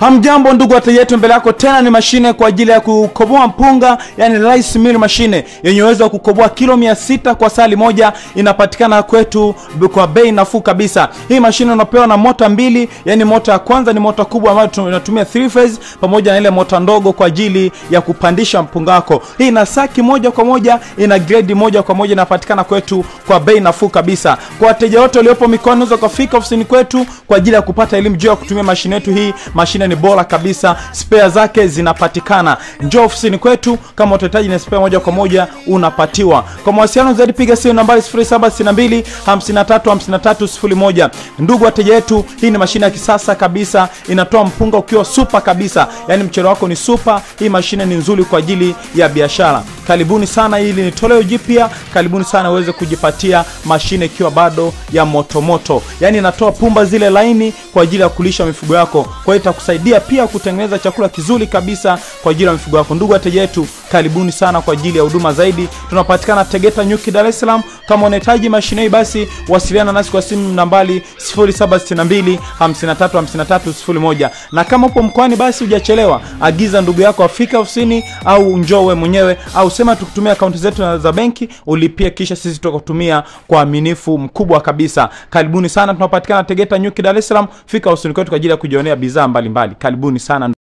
Hamjambo ndugu wateja wetu, mbele yako tena ni mashine kwa ajili ya kukoboa mpunga, yani rice mill mashine yenye uwezo wa kukoboa kilo 600 kwa sali moja. Inapatikana kwetu kwa bei nafuu kabisa. Hii mashine unapewa na mota mbili, yani mota ya kwanza ni mota kubwa ambayo tunatumia 3 phase pamoja na ile mota ndogo kwa ajili ya kupandisha mpunga wako. Hii ina saki moja kwa moja, ina grade moja kwa moja, inapatikana kwetu kwa bei nafuu kabisa. Kwa wateja wote waliopo mikoani, unaweza kufika ofisini kwetu kwa ajili ya kupata elimu juu ya kutumia mashine yetu hii. Mashine ni bora kabisa, spare zake zinapatikana. Njoo ofisini kwetu kama utahitaji na spare moja kwa moja unapatiwa. Kwa mawasiliano zaidi piga simu nambari 0762 53 53 01. Ndugu wateja wetu, hii ni mashine ya kisasa kabisa, inatoa mpunga ukiwa super kabisa, yani mchele wako ni super. Hii mashine ni nzuri kwa ajili ya biashara. Karibuni sana, hili ni toleo jipya. Karibuni sana uweze kujipatia mashine ikiwa bado ya moto moto, yani inatoa pumba zile laini kwa ajili ya kulisha mifugo yako. Kwa hiyo itakusaidia pia kutengeneza chakula kizuri kabisa kwa ajili ya mifugo yako. Ndugu wateja wetu, karibuni sana kwa ajili ya huduma zaidi. Tunapatikana Tegeta Nyuki, Dar es Salaam. Kama unahitaji mashine hii basi wasiliana nasi kwa simu nambari 0762 53 53 01. Na kama upo mkoani basi hujachelewa, agiza ndugu yako afike ofisini au njoo wewe mwenyewe, au sema tukutumia akaunti zetu za benki ulipie, kisha sisi tutakutumia kwa uaminifu mkubwa kabisa. Karibuni sana, tunapatikana Tegeta Nyuki, Dar es Salaam. Fika ofisini kwetu kwa ajili ya kujionea bidhaa mbalimbali. Karibuni sana.